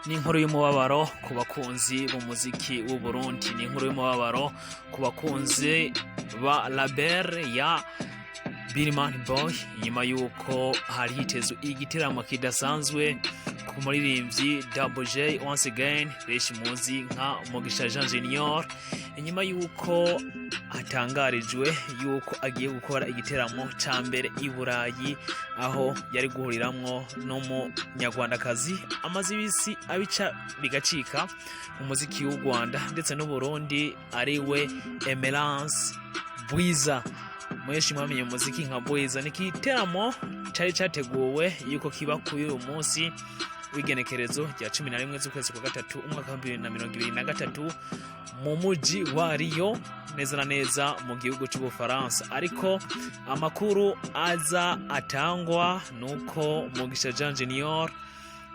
Ni inkuru y'umubabaro ku bakunzi b'umuziki w'u Burundi, ni inkuru y'umubabaro ku bakunzi ba label ya Billman Boy, nyuma y'uko hari hitezwe igiteramo kidasanzwe ku muririmbyi Double J once again, benshi muzi nka Mugisha Jean Junior, inyuma y'uko hatangarijwe y'uko agiye gukora igiteramo ca mbere i Burayi, aho yari guhuriramwo n'umunyarwandakazi amaze ibisi abica bigacika mu muziki w'u Rwanda ndetse n'Uburundi, ariwe Emerance Bwiza, mwenshi mwamenye umuziki nka Bwiza. Ni igiteramo cari categuwe yuko kiba kuri uyu munsi w'igenekerezo rya 11 z'ukwezi kwa gatatu, umwaka wa 2023, mu muji wa Rio, neza na neza mu gihugu c'Ubufaransa. Ariko amakuru aza atangwa nuko Mugisha Jean Junior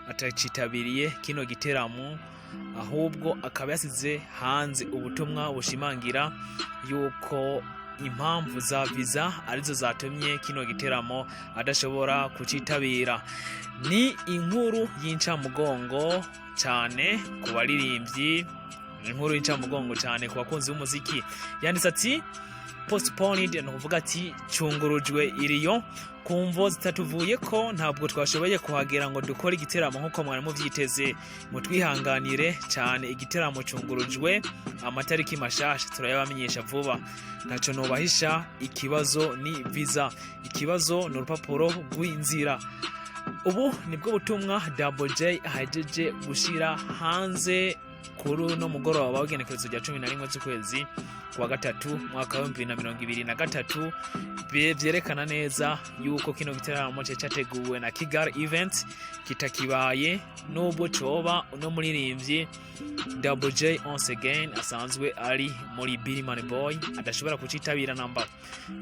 atacitabiriye kino giteramo, ahubwo akaba yasize hanze ubutumwa bushimangira yuko impamvu za visa arizo zatumye kino giteramo adashobora kucitabira. Ni inkuru y'incamugongo cyane ku baririmbyi, inkuru y'incamugongo cyane ku bakunzi b'umuziki. Yanditse ati "Postponed", ni ukuvuga ati cungurujwe iriyo ku mvo zitatuvuye ko, ntabwo twashoboye kuhagera ngo dukore igiteramo nk'uko mwari muvyiteze, mutwihanganire cyane. Igiteramo cungurujwe, amatariki mashasha turayabamenyesha vuba. Ntaco nobahisha, ikibazo ni visa, ikibazo ni urupapuro rw'inzira. Ubu nibwo butumwa Double J ahejeje gushira hanze kuri uno mugoroba w'igenekerezo rya 11 z'ukwezi kwa gatatu, mwaka wa 2023, vyerekana neza yuko kino giteramo cari categuwe na Kigali Event kitakibaye, nubwo coba uno muririmbyi Double J once again asanzwe ari muri Billy Boy adashobora kucitabira namba.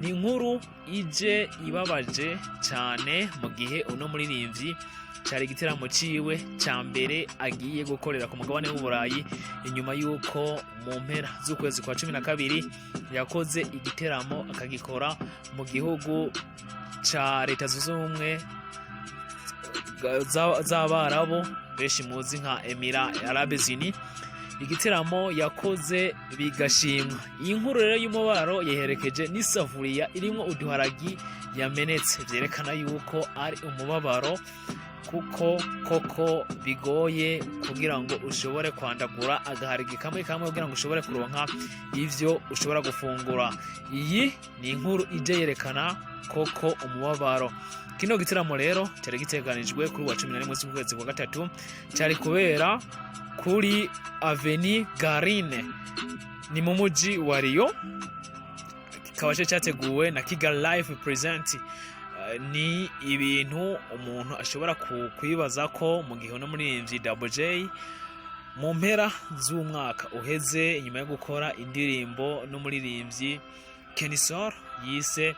Ni inkuru ije ibabaje cyane mu gihe uno muririmbyi cari igiteramo ciwe ca mbere agiye gukorera ku mugabane w'Uburayi, inyuma y'uko mu mpera z'ukwezi kwa 12 yakoze igiteramo akagikora mu gihugu ca Leta Zunze Ubumwe z'Abarabu, benshi muzi nka Emirats Arabes Unis, igiteramo yakoze bigashimwa. Iyi nkuru rero y'umubaro yaherekeje n'isafuriya irimwo uduharagi yamenetse, vyerekana yuko ari umubabaro, kuko koko bigoye kugira ngo ushobore kwandagura agaharagi kamwe kamwe kugira ngo ushobore kuronka ivyo ushobora gufungura. Iyi ni inkuru ije yerekana koko umubabaro. Kino gitaramo rero cyari giteganijwe kuri wa 11 z'ukwezi kwa gatatu, cyari kubera kuri Avenue Garine, ni mu muji wa Rio, kikaba cari cyateguwe na Kigali Life Present. Ni ibintu umuntu ashobora kwibaza ko mu gihe uno muririmbyi Double J mu mpera z'umwaka uheze, inyuma yo gukora indirimbo n'umuririmbyi Kenisol yise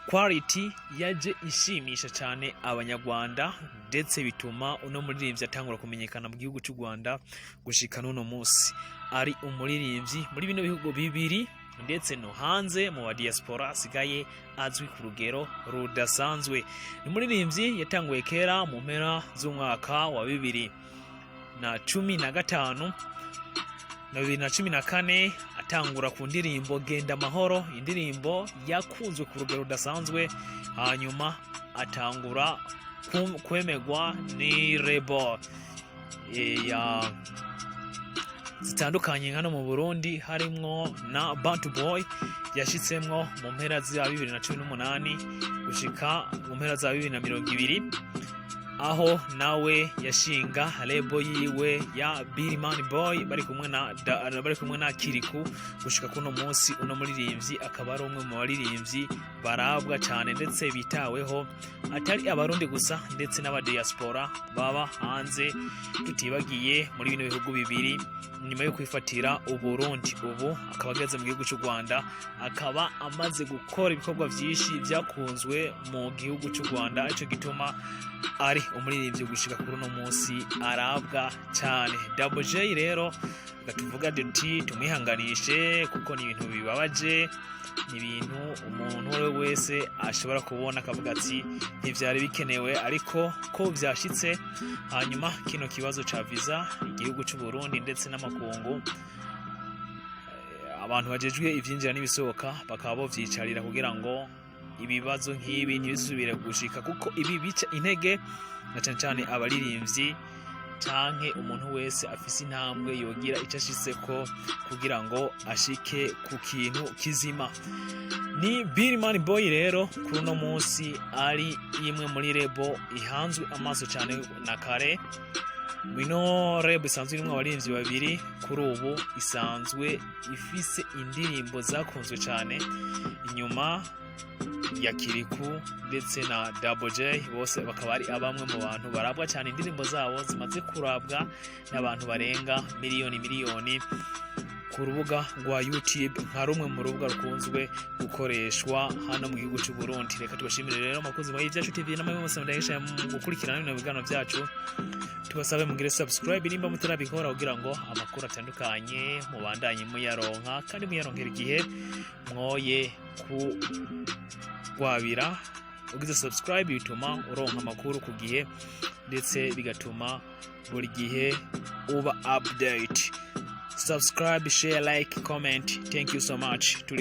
Quality, yaje ishimisha cyane Abanyarwanda, ndetse bituma uno muririmbyi atangura kumenyekana mu gihugu cy'u Rwanda, gushika n'uno munsi ari umuririmbyi muri bino bihugu bibiri, ndetse no hanze mu ba diaspora asigaye azwi ku rugero rudasanzwe. Ni umuririmbyi yatanguye kera mu mpera z'umwaka wa 2015 na 2014, atangura ku ndirimbo Genda Amahoro, indirimbo yakunzwe ku rugero rudasanzwe, hanyuma atangura kwemegwa ni label ya zitandukanye hano mu Burundi, harimwo na Bantu Boy yashitsemwo mu mpera za 2018 gushika mu mpera za 2020, aho nawe yashinga label yiwe ya Billman Boy bari kumwe na Kiriku. Gushika kuno munsi uno muririmbyi akaba ari umwe mu baririmbyi Barabwa cyane ndetse bitaweho, atari Abarundi gusa, ndetse n'abadiaspora baba hanze, tutibagiye muri bino bihugu bibiri nyuma yo kwifatira Uburundi. Ubu akaba ageze mu gihugu cy'u Rwanda, akaba amaze gukora ibikorwa byinshi byakunzwe mu gihugu cy'u Rwanda. Icyo gituma ari umuririmbyi gushika kuri uno munsi arabwa cyane. Double J rero, reka tuvuga duti tumwihanganishe, kuko ni ibintu bibabaje, ni ibintu umuntu uwo ari we wese ashobora kubona akavuga ati ntibyari bikenewe, ariko ko byashitse. Hanyuma kino kibazo ca visa, igihugu cy'u Burundi ndetse n'amakungu, abantu bajejwe ivyinjira n'ibisohoka bakaba bovyicarira kugira ngo ibibazo nk'ibi ntibisubire gushika, kuko ibi bica intege na cane cane abaririmbyi canke umuntu wese afise intambwe yogira ico ashitseko kugira ngo ashike ku kintu kizima. Ni Billman Boy rero kuri uno munsi ari imwe muri label ihanzwe amaso cyane na kare. Ino label isanzwe irimwo abaririmbyi babiri, kuri ubu isanzwe ifise indirimbo zakunzwe cyane inyuma ya Kiriku ndetse na Double J, bose bakaba ari abamwe mu bantu barabwa cyane. Indirimbo zabo zimaze kurabwa n'abantu barenga miliyoni miliyoni ku rubuga rwa YouTube, nka rumwe mu rubuga rukunzwe gukoreshwa hano mu gihugu cy'u Burundi. Reka tubashimire rero abakunzi ba Ibyacu TV namwe mwese mudahisha mu gukurikirana bino biganiro byacu. Tubasabe mugire subscribe nimba mutarabikora, kugira ngo amakuru atandukanye mubandanye muyaronka kandi muyaronkera igihe, mwoye kugwabira. Ugize subscribe bituma uronka amakuru ku gihe, ndetse bigatuma buri gihe uba update. Subscribe, share, like, comment. Thank you so much. Turi